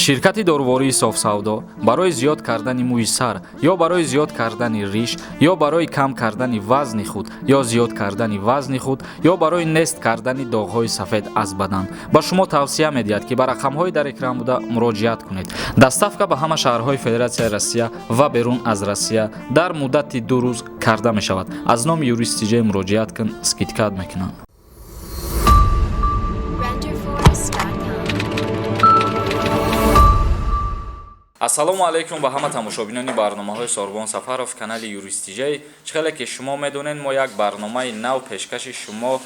Ширкати дорувории Софсавдо барои зиёд кардани мӯи сар ё барои зиёд кардани риш ё барои кам кардани вазни худ ё зиёд кардани вазни худ ё барои нест кардани доғҳои сафед аз бадан ба шумо тавсия медиҳад, ки ба рақамҳои дар экран буда муроҷиат кунед. Доставка ба ҳама шаҳрҳои Федератсияи Россия ва берун аз Россия дар муддати 2 рӯз карда мешавад. Аз номи Юрист Тиҷей муроҷиат кун, скидка мекунанд. Renderforest.com. Ассалому алайкум ба ҳама тамошобинони барномаҳои Сорбон Сафаров, канали Юрист Тиҷей. Чӣ хеле ки шумо медонед, мо як барномаи нав пешкаши шумо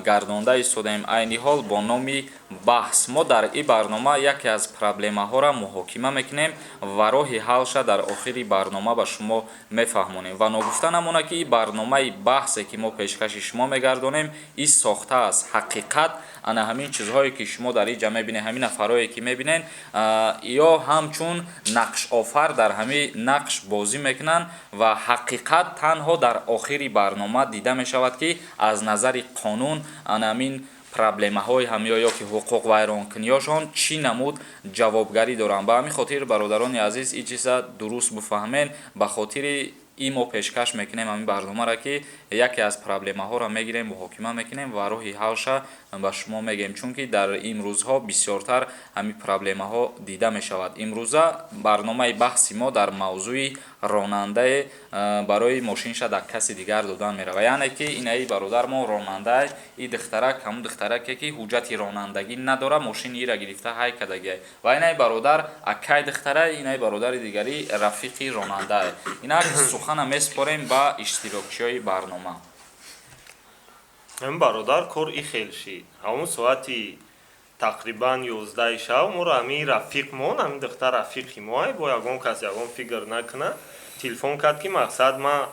гардонда истодаем айни ҳол бо номи «Баҳс». Мо дар ин барнома яке аз проблемаҳоро муҳокима мекунем ва роҳи ҳалша дар охири барнома ба шумо мефаҳмонем. Ва ногуфта намонад, ки ин барномаи баҳсе, ки мо пешкаши шумо мегардонем, ин сохта аст. Ҳақиқат ана ҳамин чизҳое, ки шумо дар ин ҷа мебинед, ҳамин нафарое, ки мебинед, ё ҳамчун нақшофар дар ҳамин нақш бозӣ мекунанд ва ҳақиқат танҳо дар охири барнома дида мешавад, ки аз назари қонун ана ҳамин проблемаҳои ҳамё ё ки ҳуқуқвайронкуниёшон чӣ намуд ҷавобгарӣ доранд. Ба ҳамин хотир, бародарони азиз, ин чиза дуруст бифаҳмед. Ба хотири ин мо пешкаш мекунем ҳамин барномаро, ки яке аз проблемаҳоро мегирем, муҳокима мекунем ва роҳи ҳалша ба шумо мегӯем, чунки дар имрӯзҳо бисёртар ҳамин проблемаҳо дида мешавад. Имрӯза барномаи баҳси мо дар мавзӯи ронандае барои мошинша дар каси дигар додан меравад, яъне ки инаи бародармо ронанда, и духтарак ҳамун духтараке, ки ҳуҷҷати ронандагӣ надора, мошини ира гирифта ҳай кардагиай. Ва инаи бародар акай духтара, инаи бародари дигарӣ рафиқи ронандае. Инак сухана месупорем ба иштирокчиёи барнома. Ин бародар, кор и хел шид. Ҳамун соати тақрибан 11-и шаб моро ҳамин рафиқмон, ҳамин духтар рафиқи моай, бо ягон кас ягон фикр накуна, телефон кард, ки мақсад ман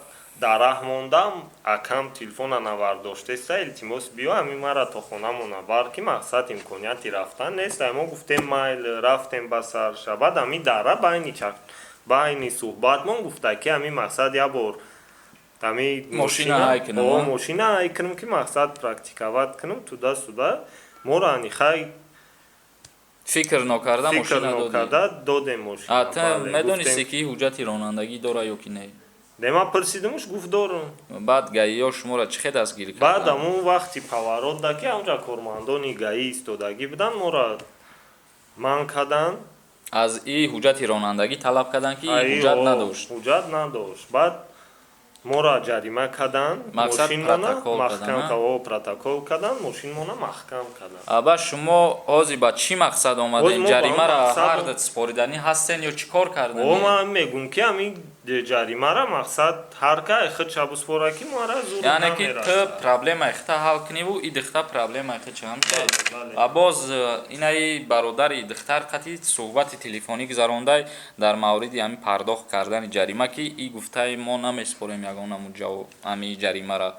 дар раҳ мондам, акам телефона навардоштеста, илтимос, биё, ҳамин мара то хонамона бар, ки мақсад имконияти рафтан нест. Мо гуфтем майл, рафтем ба сарша. Баъд ҳамин дара байни суҳбатмон гуфта, ки ҳамин мақсад як бор ҳамин мошина ҳай кунам, а? Мошина ҳай кунам, ки мақсад практиковать кунам, туда-сюда. Моро ани хай фикр нокарда фикр мошина додӣ. Нокарда додем мошина. А ту Бале, медонисти, гуфтем. ки ҳуҷҷати ронандагӣ дора ё ки не? Не, ман пурсидимуш, гуфт дорум. Баъд ГАИ-ё шуморо чӣ хел дастгирӣ Баъд карданд? ҳамун вақти поворот да, ки ҳамҷа кормандони ГАИ истодагӣ буданд, моро манъ карданд. Аз и ҳуҷҷати ронандагӣ талаб карданд, ки Ай, ҳуҷҷат о, надошт. Ҳуҷҷат надошт. Баъд моро ҷарима карданд. Мақсад мошинмона протокол маҳкам кардан, а? О, протокол карданд, мошинмона маҳкам карданд. Ба шумо ҳозир ба чӣ мақсад омадем? Ҳозир мо ба Ҷаримаро мақсад ҳар супориданӣ ҳастен ё чӣ кор О, карданӣ? Ман мегӯм, ки ҳамин ҷаримара мақсад ҳар кай худ шабуспора, ки мора зур Яъне ки ту намерасад. проблемаи хита ҳал куниву и духта проблемаи хи чамча. Бале. Ва боз инаи бародари духтар қати суҳбати телефонӣ гузарондай дар мавриди ҳамин пардохт кардани ҷарима, ки и гуфтаи мо намесупорем ягон намуд ҷавоб ҳамин ҷаримара.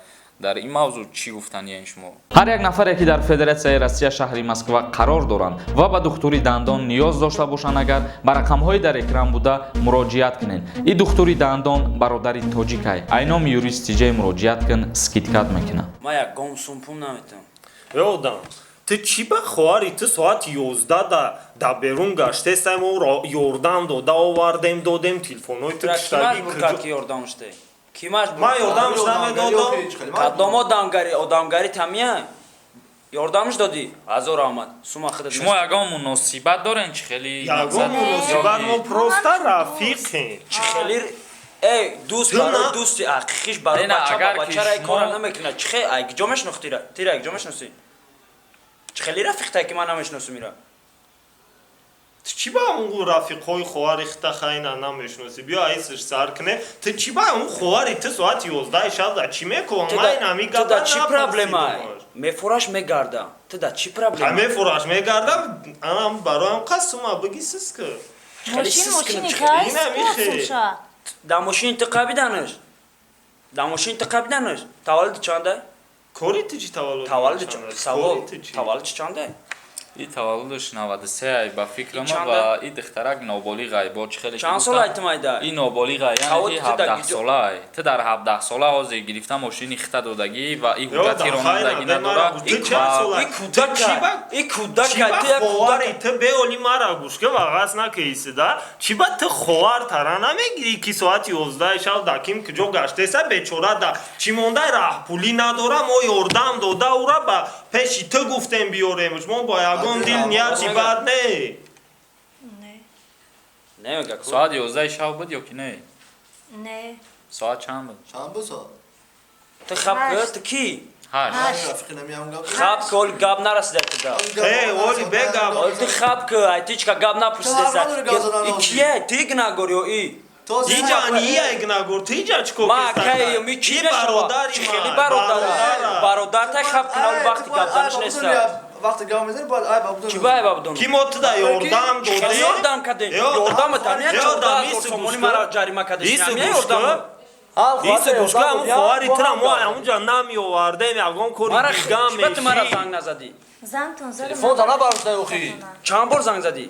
Дар ин мавзӯъ чӣ гуфтаниен шумо? Ҳар як нафаре, ки дар Федератсияи Россия, шаҳри Москва қарор доранд ва ба духтури дандон ниёз дошта бошанд, агар ба рақамҳои дар экран буда муроҷиат кунед. И духтури дандон бародари тоҷикай. Айноми Юрист Тиҷей муроҷиат кун, скидка мекунад. Ман ягон сумпум наметавам. Э, одам, ту чӣ ба хоҳари ту соати 11 да берун гаштестай? Мо ёрдам дода овардем, додем, телефонҳои ту Ки киштагӣ. маҷбур кард, ки ёрдам шуде? Ки маҷбур? Ман ёрдамш намедодам. Кадом одамгарӣ? Одамгарӣ тамия ёрдамш додӣ, ҳазор раҳмат, сума худат. Шумо ягон муносибат дорен, чӣ хели? Ягон муносибат, мо просто рафиқем. Чӣ хели эй дӯст? Ту Барои дӯсти ҳақиқиш, барои Не, на, бача ба агар ки бачара ай кора намекунад. Чӣ хел? Ай куҷо мешинохтира? Тира куҷо мешиносӣ? Чӣ хели рафиқтай, ки ман намешиносум ира? Ту чӣ ба ҳамун рафиқҳои хоҳари хита хайна намешиносӣ? Биё, айсш сар куне. Ту чӣ ба ҳамун хоҳари ту соати 11-и шаб да чӣ мекунам? Ман ҳамин Ту да гапа чӣ проблема? напурсидумаш. Мефураш, мегарда, ту да чӣ проблема? Мефураш, мегардам, анам бароям қасума биги, сис ки. Хеле Мошин сис кунам, мошини чӣ кай Ина михе. суша. Да мошини ту қабиданаш, да мошини ту қабиданаш. Таваллуди чанда? Кори ту чӣ, таваллуд? Таваллуди чанд? савол. Кори ту чӣ? Таваллуди чанда? И таваллудаш 93 ай, ба фикрама. Чанда? Ва и духтарак ноболиғай, бо чӣ хеле ки Чанд гуфтам, сола ту майда? И ноболиға, яъне Саводи ки ту дар 17 куҷо? сола ай. Ту дар 17 сола ҳозир гирифта мошини хита додагӣ ва и Ё, ҳуҷҷати дар ронандагӣ хайр, дар надора. мара ту чанд сола? И кӯдака, и кӯдака, ту як Ховари кӯдака. ту беоли мара гӯшка вағас накиисида. Чӣ ба ту ховар тара намегирӣ, ки соати 11 шав да ким куҷо гаштеса, бечора да чӣ мондай, раҳпулӣ надора. Мо ёрдам дода, ура ба пеши ту гуфтем, биёремш. Мо бо ягон дил нияти бад не. Не. Не мега ку. Соат 11 шав буд ё ки не? Не. Соат чанд буд? Чанд буд соат? Ту хаб Ҳашт. ту ки? 8. Ҳашт. Рафиқи намиам гап. Хаб ки, оли гап нарасида ту да. Э, оли бегап. Оли ту хаб ки, ай тичка гап напурсидеса. Ту ҳар надори гап задан И ҳозир. кие? Ту гунагор ё и? Иҷа ания игнагор, ту иҷа чӣ кор Ма кеста? кай ми чӣ И мешава? бародари Чӣ ман, хели бародар? бародара. Бародар та хаб кун, оли вақти гап заниш неста. Вақти гап мезанӣ, бояд ай ба Чӣ ба айба бидонам? Ки мо туда ёрдам Хеле додем. ёрдам кардем. Ё, Ёрдам та не ё, 14 да, ҳазор миси сомонӣ гӯшка. мара ҷарима кардеш. Иси Не гӯшка. ёрдам. Иси гӯшка, ҳамун хоҳари тура мо ҳамунҷа намеовардем, ягон кори Мара дига чӣ ба ту мара мешид. занг назадӣ? Зангтон задам. Телефон та набардоштай охи. Чанд бор занг задӣ?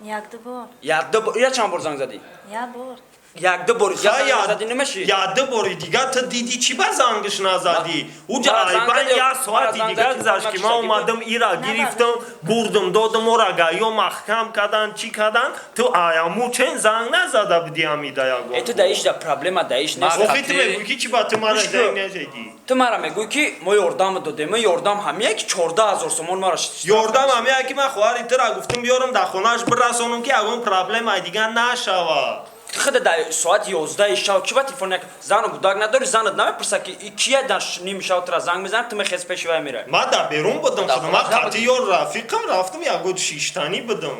Як ду бор. Як ду бор. Я чанд бор занг задӣ? Як бор. Як ду бор. Я Ха, занг назадӣ намешӣ? Я ду бори дига ту дидӣ, чӣ ба зангш назадӣ? Уҷа Мара занг айбан задӣ, як мара соати занг дига задӣ, гузашт, ки телефон ман накиштагӣ. омадам, ира гирифтам, бурдам, додам, ора гаё маҳкам кадан, чӣ кадан. Ту аяму чен занг назада будӣ ҳамида ягон. Э, ту даиш да проблема даиш нест. Охи, ту мегӯӣ, ки чӣ ба ту мара Гӯш кун. занг назадӣ? Ту мара мегӯӣ, ки мо ёрдам додем. Мо ёрдам ҳамия ки 14 ҳазор сомон мара Ёрдам ҳамия, ки ман хоҳари тура гуфтам, биёрам, дар хонааш бирасонам, ки ягон проблемаи дига нашавад. Ту худа дар соати 11 шав чӣ ба телефон як зану гудак надорӣ, занат намепурса, ки и кия дар ними шав тура занг мезанад, ту мехез пеши вай меравӣ? Ман дар берун будам худам, ман қатъи ёр рафиқам рафтам, ягон шиштанӣ будам,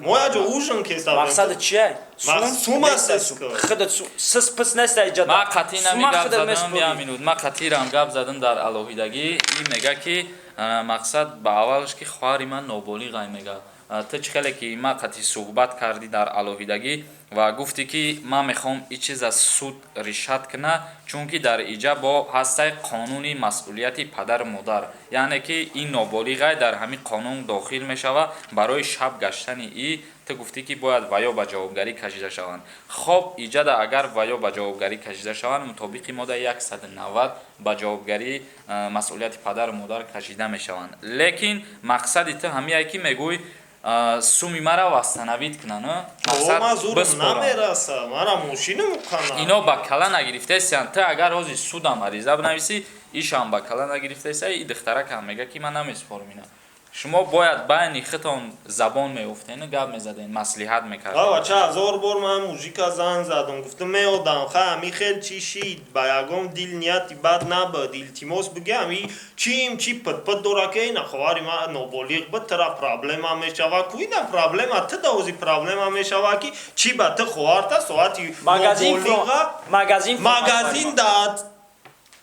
мо яҷо ужин кеста. Мақсадат чие? Сум аст, Сум худат сис пис неста иҷада. Ман қатъи нами Сума гап худат задам. месупорӣ. Я минут, ман қатъирам гап задам дар алоҳидагӣ. И мега, ки мақсад ба аввалш, ки хоҳари ман ноболиғай, мега. Ту чӣ хеле ки ман қатъи суҳбат кардӣ дар алоҳидагӣ ва гуфтӣ, ки ман мехоҳам и чиз аз суд решать куна, чунки дар иҷа бо ҳастаи қонуни масъулияти падару модар, яъне ки ин ноболиғай дар ҳамин қонун дохил мешавад. Барои шаб гаштани и ту гуфтӣ, ки бояд ваё ба ҷавобгарӣ кашида шаванд. Хоб, иҷада агар ваё ба ҷавобгарӣ кашида шаванд, мутобиқи моддаи 190 ба ҷавобгарӣ масъулияти падару модар кашида мешаванд. Лекин мақсади ту ҳамияе, ки мегӯй, суми мара восстановить кунанд, Ман зурм бисупоранд. Намераса, мара мошинам қана. Ино ба кала нагирифтесиянд. Ту агар ҳозир судам ариза бинависӣ, ишам ба кала нагирифтеса, и духтаракам мега, ки ман намесупорам ина. Шумо бояд байни худтон забон меёфтену гап мезаден, маслиҳат мекардед. Ава, ча ҳазор бор ман мужика занг задам, гуфтам, меодам, ха ами хел чӣ шид, ба ягон дил нияти бад набуд, илтимос биги, ами чим чи пит-пит дора, ки ина хоҳари ман ноболиғ буд, тура проблема мешава. Ку ина проблема, ту да ози проблема мешава, ки чӣ ба ту хоҳарта соати Магазин ноболиға магазин. Магазин да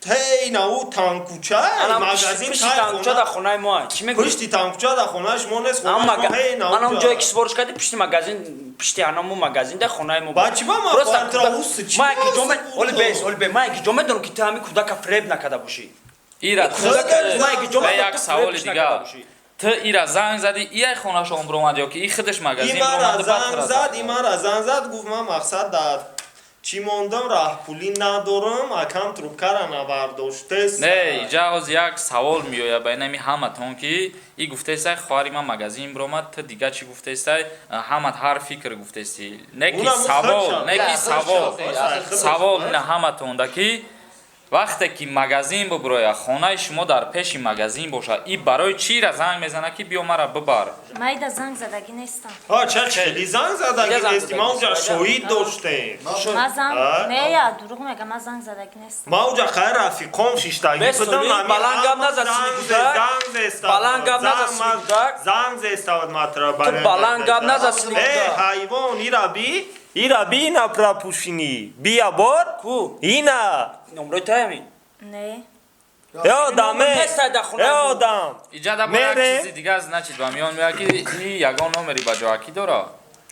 тей нау танкуча магазин. Пишти танкуча дар хонаи мо. Чӣ мегӯӣ? Пишти танкуча дар хонаи шумо нест, хонаи шумо ҳей нау. Ман он ҷое ки супориш кардӣ, пишти магазин, пишти анаму магазин дар хонаи мо. Ба чӣ ба ман хоҳартра уст чӣ? Ма яки ҷо оли бес, оли бе, ма яки ҷо медонам, ки ту ҳами кӯдака фиреб накарда бошӣ. Ира Ма яки ҷо ва медонам, як ту саволи фиребш дигар. накарда бошӣ. Ту ира занг задӣ, ияй хонашон биромад ё ки и худаш магазин Имара биромад? Занг зад, имара занг зад, гуфт, ман мақсад дар чӣ мондам, раҳпулӣ надорам, акам трубкара набардоштес. Не, иҷа ҳоз як савол меояд ба инами ҳаматон, ки и гуфтесай, хоҳари ман магазин биромад. Ту дига чӣ гуфтесай? Ҳамат ҳар фикр гуфтеси, не ки Унам савол худшам. не ки Я, савол худшам. Савол ина ҳаматонда, ки вақте ки магазин буброя, хонаи шумо дар пеши магазин бошад, и барои чира занг мезанад, ки биё мара бибар? Майда занг задагӣ нестам. А ча хеле занг задагӣ Занг нести, ма задагӣ унҷа нести. шоҳид доштем. Ма занг А? не, я дурӯғ мегам, ма занг задагӣ нестам. Ма унҷа хайр рафиқом шиштагӣ Бес будам, соли, ами баланд гап ҳама назад, занг сини гудак. занг зеста Баланд буд. гап назад, Занг сини гудак. Занг зеста буд матра. Ту баланд гап назад, сини Э, гудак. ҳайвон, ира би, ира би, ина пропущенный. Бия бор. Ку? Ина. Номрои таями? Не. Э, одам, э. Нестай дар хонаи Э, мо. одам. Иҷа да бо як Мере. чизи дигар, значит, ба миён меояд, ки и ягон номери ба ҷоакӣ дора.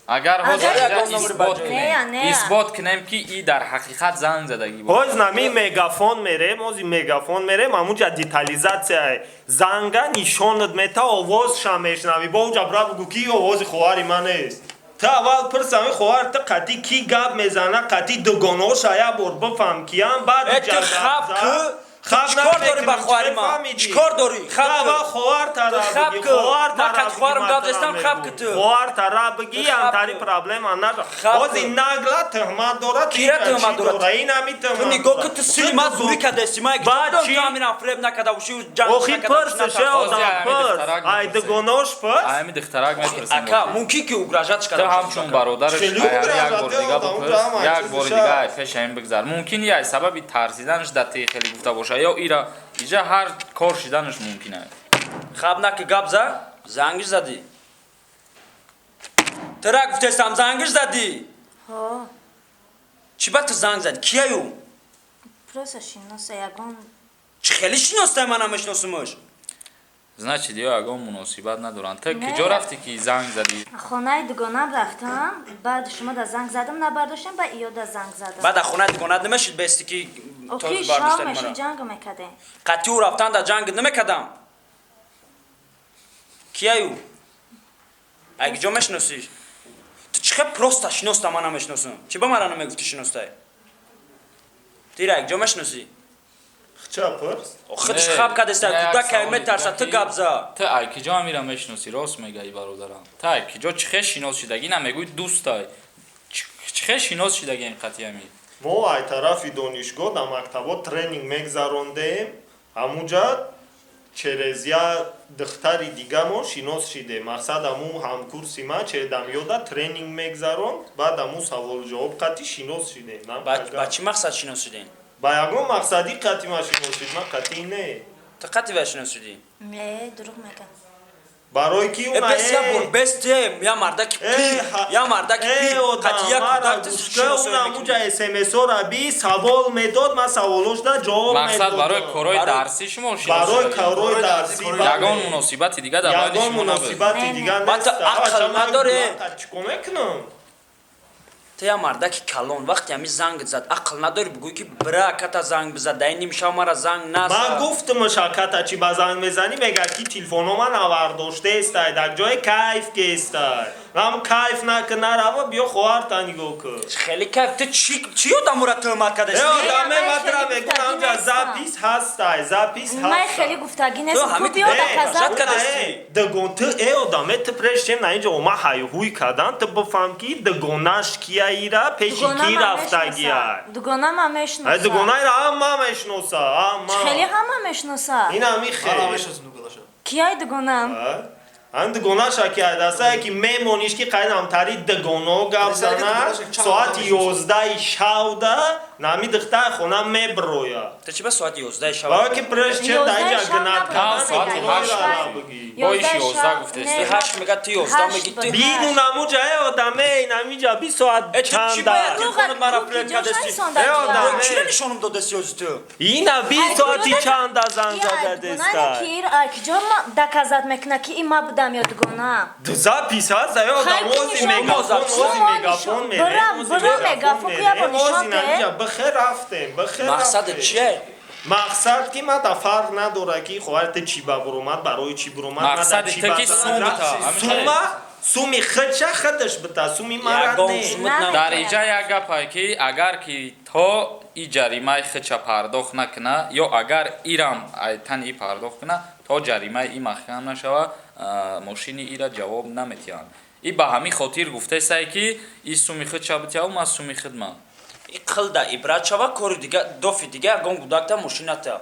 Агар ҳозир Агар инҷа ягон номер исбот ба ҷой. кунем, Не, не. исбот кунем, ки и дар ҳақиқат занг задагӣ бошад. Ҳоз нами мегафон мерем, ҳози мегафон мерем, ҳамунҷа детализация занга нишонат мета, овозша мешнавӣ. Бо уҷа бра бугӯ, ки овози хоҳари ман нест. Ту аввал пурс, ами хоҳар ту қати кӣ гап мезана, қати дугоноша як бор бифаҳм, киям, баъд Э, ту хаб ку? Хаб Чикор дорӣ ба хоҳари ман? Чикор дорӣ? Хаб Ту ку. аввал хоҳар тара Ту хаб бигӣ, ку. хоҳар Ман тара қад хоҳарам бигӣ, гап ман застам, тара хаб ку мегӯм. ту. Хоҳар тара бигӣ, Ту хаб ҳамтари ку. проблема наша. Хаб Ҳози ку. нагла туҳмат дорад. Кира Ин туҳмат чӣ дорад? дора? Ин ҳами Ту туҳмат нигоҳ дорад. ку, ту сили ман зурӣ кардасти. Ман Баъд ту чӣ? ҳаминам фиреб накарда бошӣ, ҷанг Охи, накарда пурс, бошӣ, ше натарс. Ҳозир одам, ҳамин пурс. духтарак Ай мепурсем. дугонош пурс. Ҳамин духтарак мепурсем. Ака, мумкин ки угрожать Ту карда бошӣ. ҳамчун бародараш Хеле ай, як угрожать, бор дига одам, бипурс, ҳама як чиз бори шуд. дига ай пеш ҳамин бигзар. Мумкин ай сабаби тарсиданаш дар ти хеле гуфта боша, ё ира иҷа ҳар кор шиданаш мумкин аст. Хаб наки, гап за, зангиш задӣ. Тура гуфтестам, зангиш задӣ. Ҳо. Чӣ ба ту занг задӣ? Кияю? Просто шиноса ягон. Чӣ хеле шиностай, ман намешиносумаш. Значит, ё ягон муносибат надоранд. Ту Не. киҷо рафтӣ, ки занг задӣ? Хонаи дугонам рафтам, баъд шумо да занг задам, набардоштем, ба иё да занг задам. Баъд аз хонаи дугонат намешид бести, ки Охи, тоз шав бардоштани мешид, мара? ҷанг мекардем. Қатъи ӯ рафтан дар ҷанг намекардам. Кияю? Ай киҷо мешиносиш? Ту чӣ хел просто шиноста, ман намешиносам? Чӣ ба мара намегуфти шиностай? Ту ира киҷо мешиносӣ? Ча пурс? Худш Не, хаб кардеста, не, як кӯдак кай саволи метарса, дига ту ки гап за. Ту ай киҷо амира мешиносӣ? Рост мегаи, бародарам. Ту ай киҷо, чӣ хел шинос шидагӣ? Намегӯй дӯстай. Чӣ хел шинос шидагӣ ин қатъи амир? Мо ай тарафи донишгоҳ дар мактабо тренинг мегзарондем, ҳамуҷа через як духтари дигамо шинос шидем. Мақсад, ҳаму ҳамкурси ман чередамёда тренинг мегзаронд, баъд ҳаму саволҷавоб қатъи шинос шидем. Ба чӣ мақсад шинос шудем? Ба ягон мақсади қатъи ман шинос шид, ман қатъи не. Ту қатъи ва шинос шудӣ? Не, дурӯғ мегам. Барои ки Э, бес, я бор бес, те я мардаки пир, я мардаки пир, қатъи як кӯдак ту шиносоӣ мекунӣ. Унамуҷа смсора би савол медод, ман саволошда ҷавоб Мақсад, барои медодам. корҳои Барои- дарсӣ шумо шинос Барои шудагӣ? корҳои дарсӣ. Ягон муносибати дига дар байни Ягон шумо набуд? муносибати Не, дига не. Ба ту нест. ақл надорӣ? Чикор мекунам? Ту я мардаки калон, вақте ҳами занг зад, ақл надорӣ бигӯӣ, ки бира, ката занг бизад, дар ин нимшав мара занг Ман назад? гуфтумаш, аката чи ба занг мезанӣ? Мегӯяд, ки телефоно ман навардоштаестай, дар ҷои кайф кестай. Ман кайф накун, нарава, биё хоҳарта нигоҳ кун. Хеле кайф, ту чӣ чӣ одамура туҳмат Э, кардасти? одаме, Ман ман хеле тра мегӯям, гуфтагӣ ҳамҷа нестам. запись ҳастай, запись Ман ҳастай. хеле гуфтагӣ Ту нестам. ҳамин Ту биё Э, доказать. жат кардасти. Дагон ту, э одаме, ту прежде чем на инҷо ома ҳайҳуй кардан, ту бифаҳм, ки дагонаш кияира, пеши ки рафтагия. Дугонама Ай мешиносам. дугонаира ҳама мешиноса, ҳама. Хеле ҳама мешиноса. Ин ҳами Ман хел. мешиносам дугонаша. Кияй дугонам? Ан дугонаша ки айдаста, ки мемониш, ки қайдамтари дугоно гап зана, соати 11 шавда нами духтар хона меброя. Ту чӣ ба соати 11 шав? Барои ки прежде чем дар инҷа 11 шав гнат набуд. кардан, Соати ҳашт. бигӣ. Бо иш 11 гуфтест. Ти ҳашт мега, ту 11 меги, ту Бину намуҷа, э одаме, намиҷа би соат Э, ту чӣ чанда. бояд телефонат мара фиреб кардасти? Э, одам, э. Чиро нишонам додасти ҳозир ту? Ина би соати чанда занг зададеста. Киҷо доказать мекуна, ки ин ма будам ё дугонам? Запись ҳаст, э одам, Хай, ози нишон мегафон, дод. ози Шумо мегафон нишон- мерем, Бирам, ози бирам мегафон, ку як бор мерем, ози нишон де. намиҷа бихер рафтем, бихер Мақсадат рафтем. чие? Мақсад, ки ман да фарқ надора, ки хоҳар ту чӣ ба буромад, барои чӣ буромад, ман да Мақсади чӣ ту ба ки занг сум зад. бита, ҳамин Сума, суми худша худаш бита, суми мара Ягон не. сумат на- Дар иҷа як гапае, ки агар ки то и ҷаримаи худша пардохт накуна, ё агар ирам ай тани и пардохт куна, то ҷаримаи и маҳкам нашава, мошини ира ҷавоб наметиҳанд. И ба ҳамин хотир гуфтесае, ки и суми худша битиҳаву ман суми худман. И қилда ибрат шава, кори дига, дофи дига, ягон гудакта мошината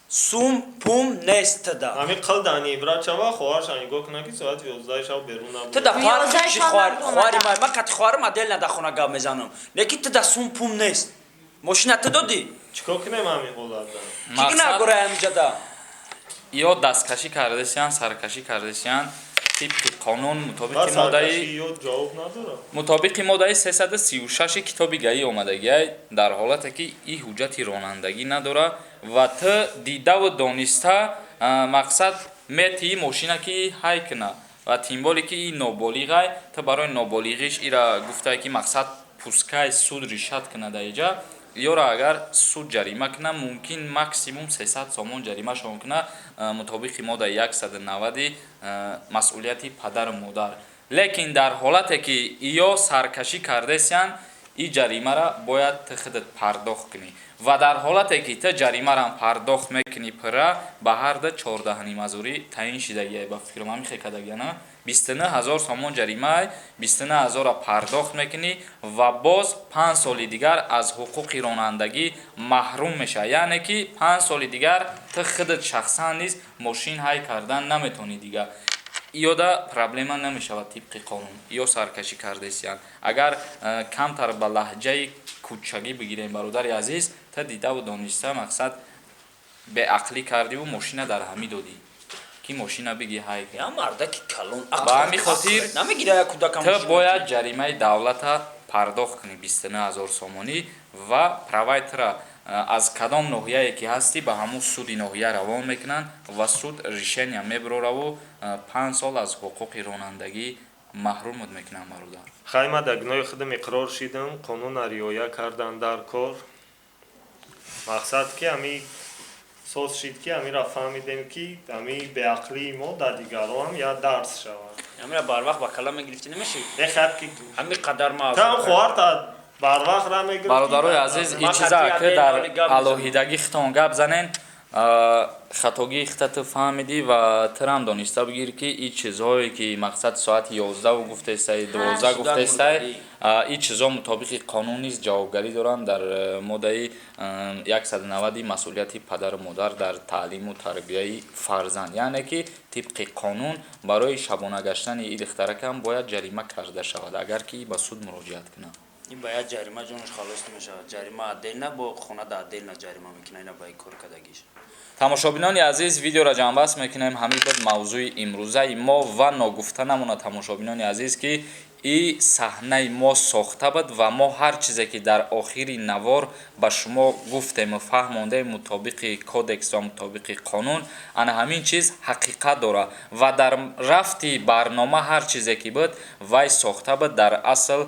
сум пум нест да. Ҳамин қилдани ибрат шава, хоҳарша нигоҳ куна, ки соати 11 шав берун Ту да набуд. фарқ 11 чи шав хоҳар набуд. хоҳари ман, ман қати хоҳарам отдельно дар хона гап мезанам, лекин ту да сум пум нест, мошина ту додӣ. Чикор кунем ҳамин ҳолатда? Чӣ гунаҳгора ҳамиҷада? Ё дасткашӣ кардесиян, саркашӣ кардесиян, тибқи қонун, Ба мутобиқи моддаи саркашӣ ё ҷавоб надорад. Мутобиқи моддаи 336 китоби ГАИ омадагиай, дар ҳолате ки и ҳуҷҷати ронандагӣ надора ва ту дидаву дониста, мақсад, метии мошина ки ҳай куна. Ва тем более ки и ноболиғай, ту барои ноболиғиш ира гуфтай, ки мақсад пускай суд решать кунад. Иҷа ёра агар суд ҷарима куна, мумкин максимум 300 сомон ҷаримашон куна, мутобиқи моддаи 190 масъулияти падару модар. Лекин дар ҳолате ки ё саркашӣ кардесиян, и ҷаримара бояд ту худат пардохт кунӣ. Ва дар ҳолате ки ту ҷаримарам пардохт мекунӣ пурра, ба ҳарда 14,5 ҳазорӣ таъин шидагия. Ба фикрам, ҳамин кардагия, на? 29 000 сомон ҷаримаи, 29 000-ра пардохт мекунӣ ва боз 5 соли дигар аз ҳуқуқи ронандагӣ маҳрум мешавӣ. Яъне ки 5 соли дигар ту худат шахсан низ мошин ҳай кардан наметавонӣ дигар. Иёда проблема намешавад тибқи қонун, ё саркашӣ кардесиян. Агар камтар ба лаҳҷаи кӯчагӣ бигирем, бародари азиз, та дидаву дониста, мақсад, беақлӣ кардиву мошина дар ҳамӣ додӣ, ки мошина биги ҳай. Я мардаки калон. Ба ҳамин хотир намегира як кӯдакам. Ту бояд ҷаримаи давлата пардохт кунӣ, 29 000 сомонӣ, ва праваи тура аз кадом ноҳияе ки ҳастӣ, ба ҳамун суди ноҳия равон мекунанд ва суд решения мебарораву 5 сол аз ҳуқуқи ронандагӣ маҳрумат мекунанд, бародар. Хай, ма дар гуноҳи худам иқрор шидам. Қонуна риоя кардан дар кор. Мақсад ки ами соз шид, ки амира фаҳмидем, ки ами беақлии мо дар дигароам як дарс шавад. Амира барвақт ба кала мегирифтӣ, намеши? Бехад ки ҳами қадар ма там хоҳарта барвақт ра мегирифтӣ. Бародарои азиз, ин чиза ки дар алоҳидагӣ хитон гап занен. Хатогии хита ту фаҳмидӣ ва тирам дониста бигир, ки ин чизҳое ки, мақсад, соати 11 гуфтестай, 12 гуфтестай, ин чизҳо мутобиқи қонун низ ҷавобгарӣ доранд дар моддаи 190 масъулияти падару модар дар таълиму тарбияи фарзанд. Яъне ки тибқи қонун барои шабона гаштани ин духтаракам бояд ҷарима карда шавад, агар ки ба суд муроҷиат кунад. Ин ба як ҷарима ҷонаш халос намешавад. Ҷарима отдельно, бо хона да отдельно ҷарима мекунад ина ба ин кор кардагиш. Тамошобинони азиз, видеоро ҷамъбаст мекунем. Ҳамин буд мавзӯи имрӯзаи мо. Ва ногуфта намонад, тамошобинони азиз, ки и саҳнаи мо сохта буд ва мо ҳар чизе ки дар охири навор ба шумо гуфтему фаҳмондем, мутобиқи кодекс ва мутобиқи қонун, ана ҳамин чиз ҳақиқат дорад. Ва дар рафти барнома ҳар чизе ки буд, вай сохта буд. Дар асл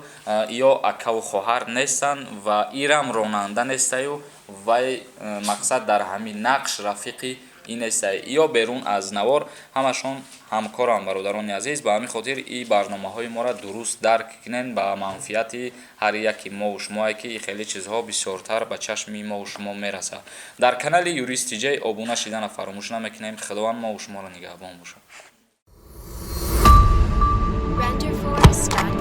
ё акаву хоҳар нестанд ва ирам ронанда нестаю вай, мақсад, дар ҳамин нақш рафиқи ин нестай. Ё берун аз навор ҳамашон ҳамкорам, бародарони азиз. Ба ҳамин хотир и барномаҳои моро дуруст дарк кунен, ба манфиати ҳар яки мову шумое, ки хеле чизҳо бисёртар ба чашми мову шумо мерасад. Дар канали Юрист Тиҷай обуна шидана фаромӯш намекунем. Худованд мову шуморо нигаҳбон бошад. Renderforest.ai.